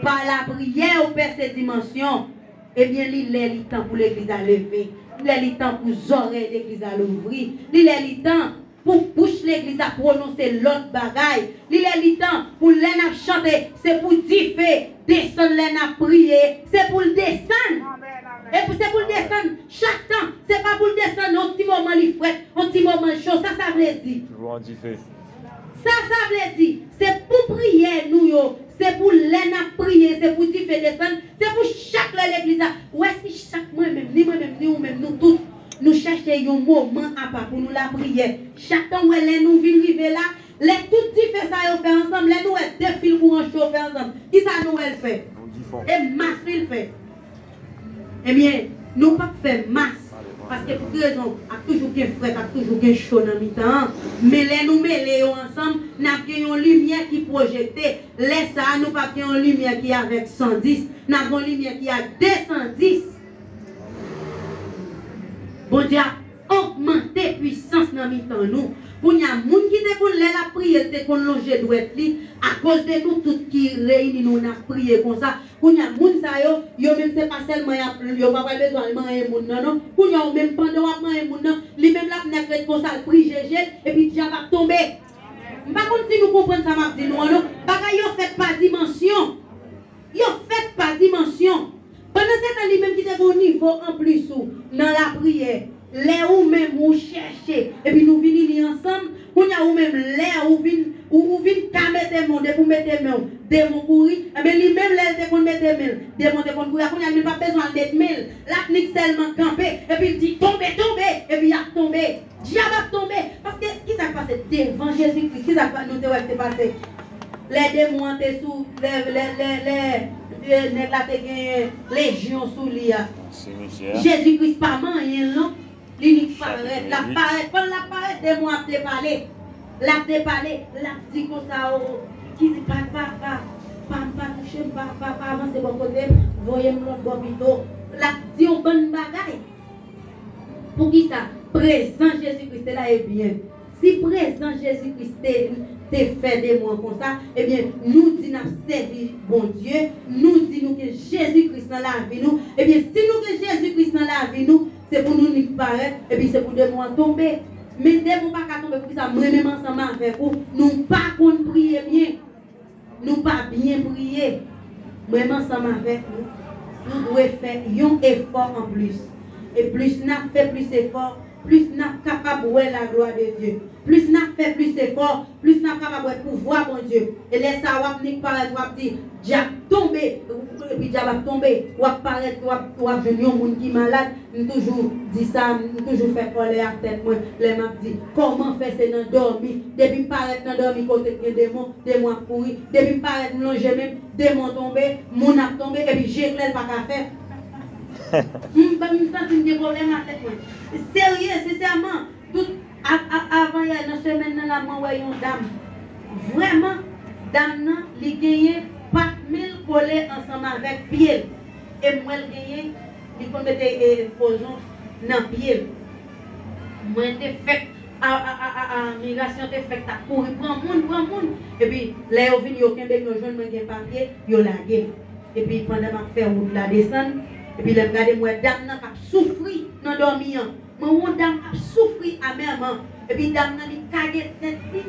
Pa lapriyè ou pèse dimansyon. Ebyen, li lè li tan pou legliz la leve. Li lè li tan pou zòrèy legliz la louvri. Li lè li tan pou bouch legliz la pwononse lòt bagay. Li lè li tan pou lè n ap chante, se pou dife desann lè n ap priye. Se pou l desann. Amèn, amèn. E pou, se pou l desann chak tan. Se pa pou l desann yon ti moman li frèt, yon ti moman l cho. Sa sa vle di? Toujours en dife. Sa sa vle di? Se pou priyè nou yo, se pou lè n ap priye, se pou dife desann, se pou chak lè legliz la. Ou wè, si chak mwen menm, ni mwen menm, ni ou menm, nou tout, nou chèche yon moman apa pou nou lapriyè. Chak tan ou wè lè nou vin rive la, lè tout dife sa yo fè ansanm, lè nou wè de fil kouran cho fè ansanm, kisa nou wè l fè? Yon difon. E mas wi l fè. Ebyen, nou p ap fè mas. Paske pou ki rezon? Ap toujou gen frèt, ap toujou gen cho nan mitan an. Men lè nou mele yo ansanm, n ap gen yon limyè ki pwojekte. Lè sa a, nou p ap gen yon limyè ki avèk san dis, n ap gen yon limyè ki ak de san dis. Bondye ap ogmante pwisans nan mitan nou. Kounye a, moun ki te konn lè l ap priye, l te konn lonje dwèt li, akoz de nou tout ki reyini nou, n ap priye konsa. Kounye a, moun sa yo, yo menm se pa sèlman y ap, yo pa pral bezwen al manyen moun nan, non. Kounye a, ou menm pandan w ap manyen moun nan, li menm l ap nèk ret konsa, l pri jeje, epi dyab ap tonbe. M pa konn si nou konprann sa m ap di nou an, non. Bagay yo fèt pa dimansyon. Yo fèt pa dimansyon. Pandan se tan, li menm ki te gen yon nivo anplis ou nan lapriyè, lè ou menm ou chèche, epi nou vin ini ansanm, kounye a ou menm lè ou vin, ou, ou vin ka mete men w, depi w mete men w, demon kouri, enben li menm lè l te konn mete men l, demon te konn kouri, a kounye a li menm p ap bezwen al met men l, l ap nik sèlman kanpe, epi l di, "Tonbe, tonbe," epi y ap tonbe. Dyab ap tonbe. Paske, kisa k pase devan Jezi Kris? Kisa k pa-, nou te wè k te pase? Lè demon an te sou, lè, lè, lè, lè, lè nèg la te gen lejyon sou li a. Jezi Kris pa manyen l, non. Li nik parèt, l ap parèt. Pandan l ap parèt, demon ap depale. L ap depale, l ap di konsa, o, ki di, "Pa, pa, pa, pa, pa touche m, pa, pa, pa avanse bò kote m, voye m lòt bò pito." L ap di yon bann bagay. Poukisa? Prezans Jezi Kris te la, ebyen, si prezans Jezi Kris te, te fè demon an konsa, ebyen, nou di n ap sèvi Bondye, nou di nou gen Jezi Kris nan lavi nou, ebyen, si nou gen Jezi Kris nan lavi nou, se pou nou nik parèt, epi se pou demon an tonbe. Men demon pa ka tonbe, poukisa? Mwen menm ansanm avèk ou, nou pa konn priye byen. Nou pa byen priye. Mwen menm ansanm avèk nou, nou dwe fè yon efò anplis. E plis n ap fè plis efò, plis n ap kapab wè laglwa de Dye. Plis n ap fè plis efò, plis n ap kapab wè pouvwa Bondye. E lè sa a, w ap nik parèt, w ap di, "Dyab, tonbe!" Epi dyab ap tonbe. W ap parèt, w ap, w ap jwenn yon moun ki malad. M toujou di sa, m toujou fè kòlè ak tèt mwen lè m ap di, "Kòman fè se nan dòmi?" Depi m parèt nan dòmi kote k gen demon, demon ap kouri. Depi m parèt m lonje men m, demon tonbe, moun ap tonbe, epi je klè l pa ka fè. M, m santi m gen pwoblèm ak tèt mwen. Serye, sensèman, tout, a, a, avan yè nan semèn nan la, mwen wè yon dam. Vrèman, dam nan, li genyen pat men l kole ansanm avèk pye l. E m wè l genyen, li konn mete, e, pozon nan pye l. Mwen te fèk, a, a, a, a, a, migrasyon te fèk t ap kouri pran moun, pran moun. Epi, lè yo vin, yo kenbe m, yo jwenn mwen gen papye, yo lage m. Epi, pandan m ap fè wout la desann, epi lè m gade, m wè dam nan k ap soufri nan dòmi an. Mwen wè yon dam k ap soufri amèman. Epi dam nan li kage tèt li.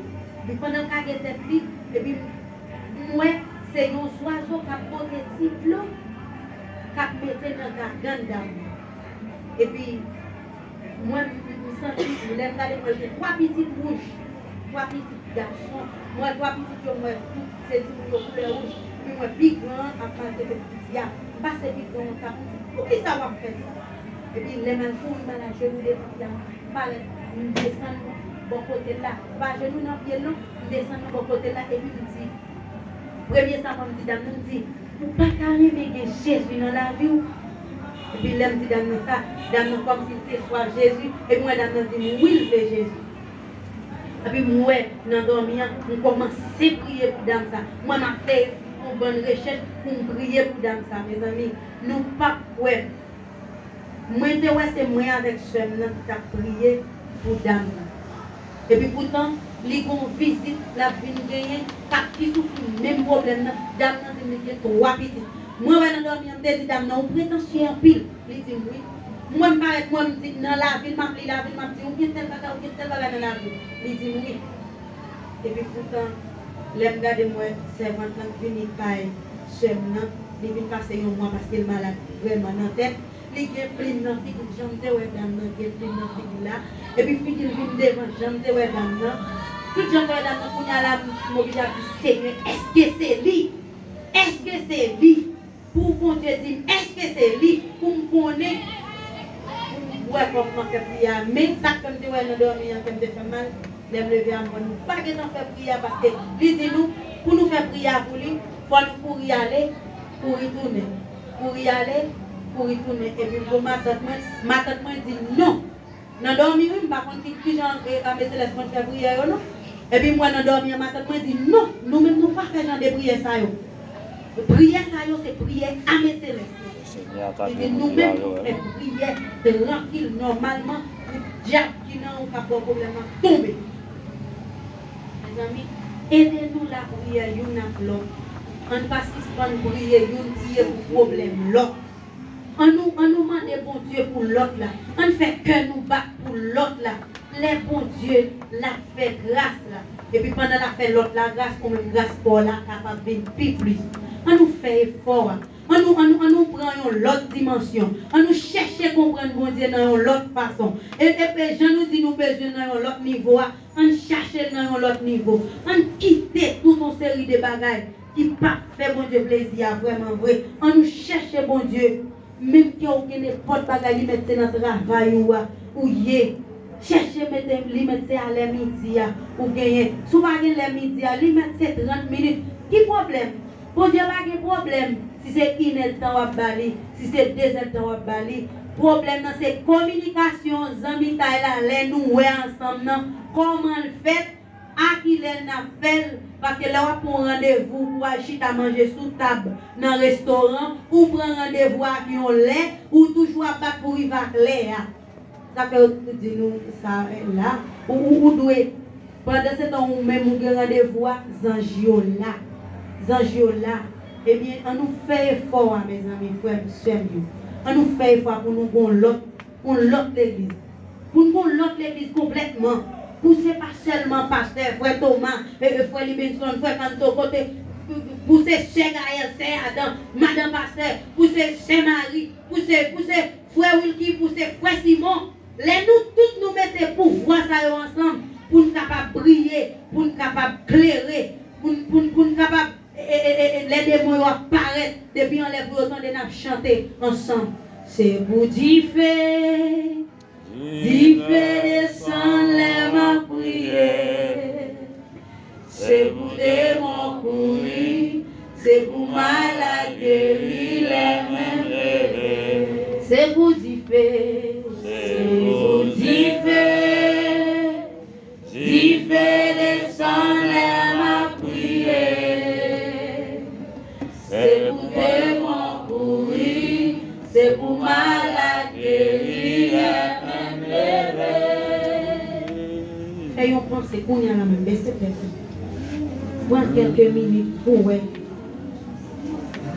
Epi pandan l kage tèt li, epi m wè se yon zwazo k ap pote ti dlo k ap mete nan gagann dam nan. Epi mwen, m, m santi, lè m gade, m wè l gen twa pitit wouj, twa pitit gason. M wè twa pitit yo, m wè tout se timoun yo koulè wouj. Epi m wè pi gran an ap maltrete pi piti a. M pase pi gran an, m ap di, "Poukisa w ap fè sa?" Epi lè m al kouri, m al ajenou devan pye a, m parèt, m desann bò kote l la. M pa ajenou nan pye l non, m desann nan bò kote l la, epi m di, premye sa mwen m di dam nan, m di, "Ou pa ta renmen gen Jezi nan lavi w?" Epi lè m di dam nan sa, dam nan kòmsi l te swaf Jezi, epi m wè dam nan di m wi, l vle Jezi. Epi m wè nan dòmi an, m kòmanse priye pou dam sa. Mwen m ap fè yon bann rechèch pou m priye pou dam sa, mezanmi. Nou p ap kwè. Mwen te wè se mwen avèk sè m nan ki t ap priye pou dam nan. Epi poutan, li gon vizit l ap vin genyen, k ap ki soufri menm pwoblèm nan. Dam nan di m li gen twa pitit. Mwen wè nan dòmi an, m te di dam nan, "Ou pretansye anpil." Li di m wi. Mwen m parèt, mwen m di nan lavi l, m ap li lavi l, m ap di, "Ou gen tèl bagay, ou gen tèl bagay nan lavi w." Li di m wi. Epi poutan, lè m gade m wè sèvant lan k vini kay sè m nan, li vin pase yon mwa paske l malad vrèman nan tèt. Li gen plim nan figi l, jan m te wè dam nan gen plim nan figi l la. Epi figi l vin devan jan m te wè dam nan. Tout jan m te wè dam nan, kounye a la, m, m oblije ap di, "Senyè, èske se li? Èske se li?" Pou Bondye di m, èske se li? Pou m konnen, pou m wè kòman fè priye a. Men sa k fè m te wè nan dòmi an, kè m te fè m mal, lè m leve a, m wè nou pa gentan fè priye a, paske li di nou, pou nou fè priye a pou li, fò nou kouri ale, kouri tounen. Kouri ale, Kouri tounen, epi m voye matant mwen, matant mwen di non. Nan dòmi, wi, m pa konn ki, ki jan, e, ame selès konn fè priyè yo, non. Epi m wè nan dòmi an, matant mwen di non, nou menm nou pa fè jan de priyè sa yo. Priyè sa yo, se priyè ame selès yo. Li di nou menm nou fè priyè trankil, nòmalman, pou dyab ki nan ou k ap ba w pwoblèm nan tonbe. Mezanmi, ede nou lapriyè youn ak lòt. Ann pa sispann priye youn, priye pou pwoblèm lòt. Ann nou, ann nou mande Bondye pou lòt la. Ann fè kè nou bat pou lòt la. Lè Bondye l ap fè gras la. Epi pandan l ap fè lòt la gras, ou menm gras pa w la kapab vin pi plis. Ann nou fè efò a. Ann nou, ann nou, ann nou pran yon lòt dimansyon. Ann nou chèche konprann Bondye nan yon lòt fason. E, e, e jan nou di nou bezwen nan yon lòt nivo a, ann chache l nan yon lòt nivo. Ann kite tout yon seri de bagay ki p ap fè Bondye plezi a vrèman vre. Ann nou chèche Bondye. Menm ke w gen nenpòt bagay, li mèt se nan travay ou a, ou ye. Chèche mete, li mèt se a lè midi a, ou genyen. Si w pa gen lè midi a, li mèt se trant minit. Ki pwoblèm? Bondye pa gen pwoblèm si se inèdtan w ap ba li, si se dezèdtan w ap ba li. Pwoblèm nan se kominikasyon, zanmitay la, lè nou wè ansanm nan, kòman l fèt, a kilè n ap fè l, paske lè w ap pran yon randevou pou w al chita manje sou tab nan restoran, ou pran randevou ak yon lè, ou toujou ap bat pou rive ak lè a. Sa fè yo toujou di nou sa, eh, la. Ou, ou, ou dwe, pandansetan ou menm ou gen randevou a, zanj yo la. Zanj yo la. Ebyen, ann nou fè efò a, mezanmi, frè m, sè m yo. Ann nou fè efò a pou nou gon lòt, yon lòt legliz. Pou n gon lòt legliz konplètman. Pou se pa sèlman pastè, frè Toma, e, e, frè Libenson, frè Kanto, kote, pou se sè Gayèl, sè Adan, madan pastè, pou se sè Mari, pou se, pou se Frè Wilky, pou se frè Simon, lè nou tout nou mete pouvwa sa yo ansanm pou n kapab briye, pou n kapab klere, pou n, pou n, pou n kapab, e, e, e, e, e, lè demon yo ap parèt, depi anlè pou yo tande n ap chante ansanm. Se pou dife, dife desann lè m ap priye. Se pou demon kouri, se pou malad geri lè m menm leve. Se pou dife, se pou dife, dife desann lè m ap priye. Se pou demon kouri, se pou malad geri, lè m menm leve. Fè yon panse kounye a la menm, bese tèt ou. Pran kèlke minit pou wè.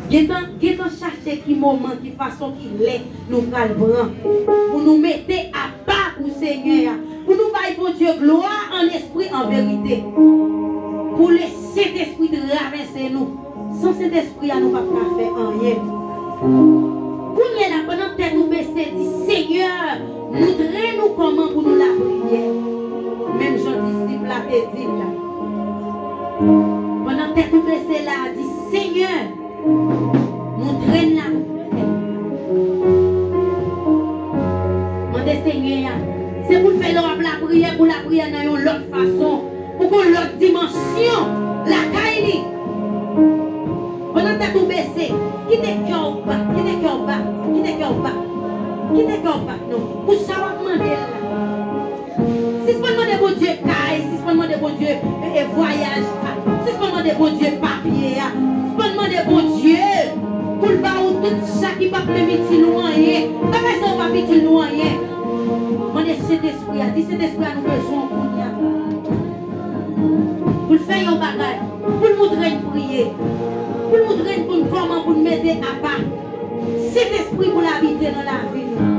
Gentan, gentan chache ki moman, ki fason, ki lè nou pral pran pou nou mete apa pou Senyè a, pou nou bay Bondye glwa an espri, an verite, pou le Sentespri travèse nou. San Sentespri a, nou p ap ka fè anyen. Kounye a la, pandan tèt ou bese, di, Senyè, montre nou kòman pou nou lapriyè. Menm jan disip la te di l la. Pandan tèt ou bese la, di, Senyè, montre n lapriyè. Mande Senyè a. Se pou l fè lè w ap lapriyè, pou lapriyè nan yon lòt fason. Pou gon lòt dimansyon lakay li. Pandan tèt ou bese, kite kè w bat, kite kè w bat, kite kè w bat, kite kè w bat, non. Pou sa w ap mande l la. Sispann mande Bondye kay, sispann mande Bondye, e, e, vwayaj, sispann mande Bondye papye a, sispann mande Bondye pou l ba ou tout sa ki p ap menm itil ou anyen. Bagay sa yo p ap itil nou anyen. Mande Sentespri a, di Sentespri a nou bezwen w kounye a. Pou l fè yon bagay, pou l montre n priye, pou l montre n pou n kòman pou n mete apa. Sentespri pou l abite nan lavi nou.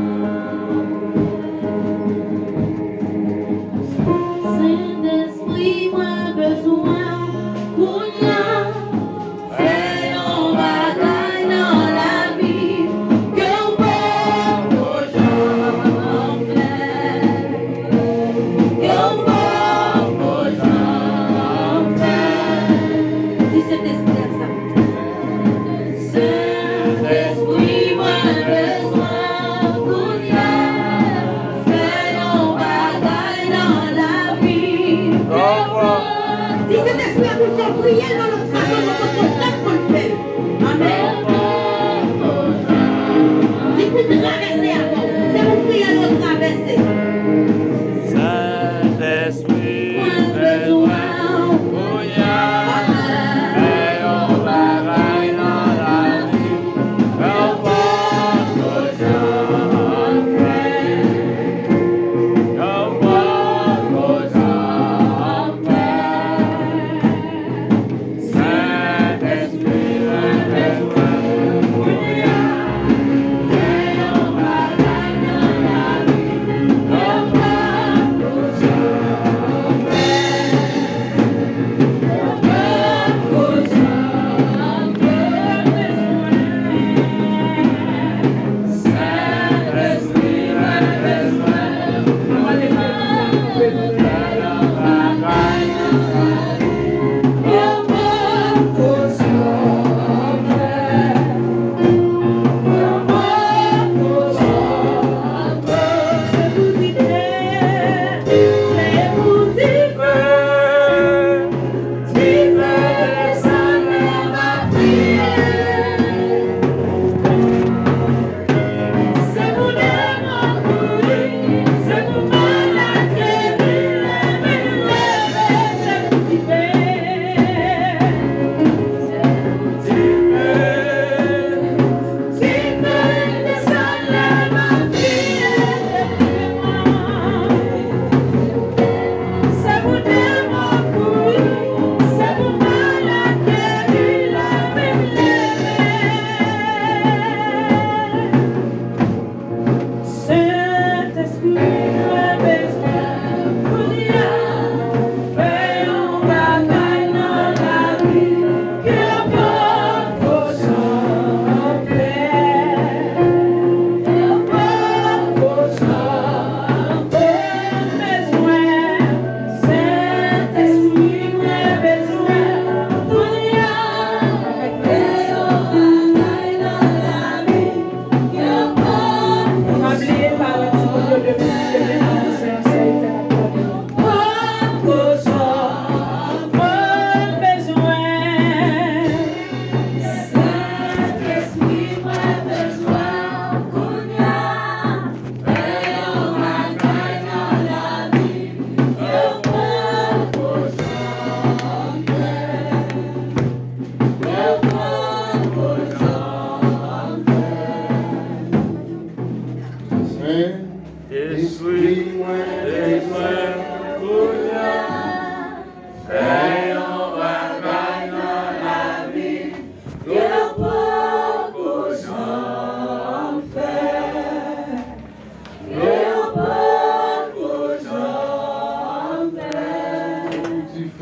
Sentespri, mwen bezwen w kounye a. Fè yon bagay nan lavi m ke w poko janm fè. Ke w poko janm fè. Di Sentespri a sa. Sentespri, mwen bezwen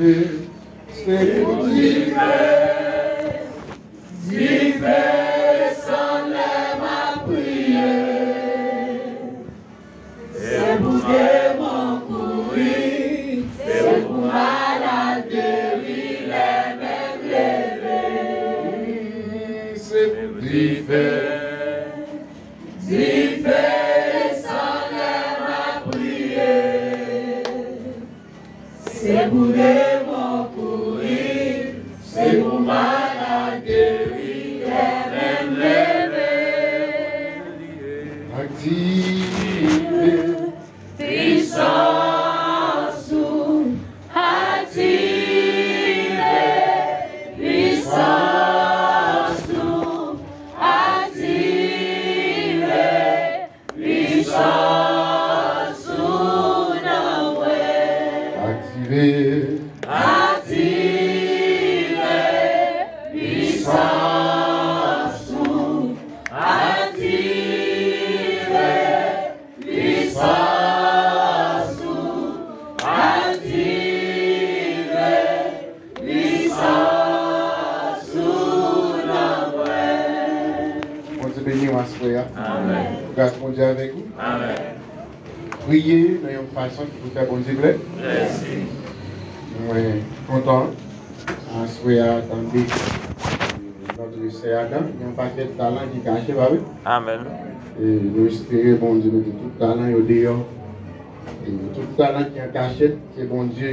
Se pou dife, dife desann lè m ap priye. Se pou demon kouri, se pou malad geri lè men m leve. Se pou dife, dife desann lè m ap priye. Se pou demon kouri, se pou malad geri, lè men m leve. Aktive pisans ou, aktive pisans ou, aktive pisans ou nan mwen. Aktive, aktive pisans ou, aktive pisans ou, aktive pisans ou nan mwen. Bondye beni w aswè a. Amèn. Gras Bondye avèk ou. Amèn. Priye nan yon fason ki pou fè Bondye plè. Mèsi. Mwen kontan aswè a tande nòt sè Adan, gen yon pakèt talan ki kache, pa vre? Amèn. E nou espere Bondye mete tout talan yo deyò. E tout talan ki an kachèt, ke Bondye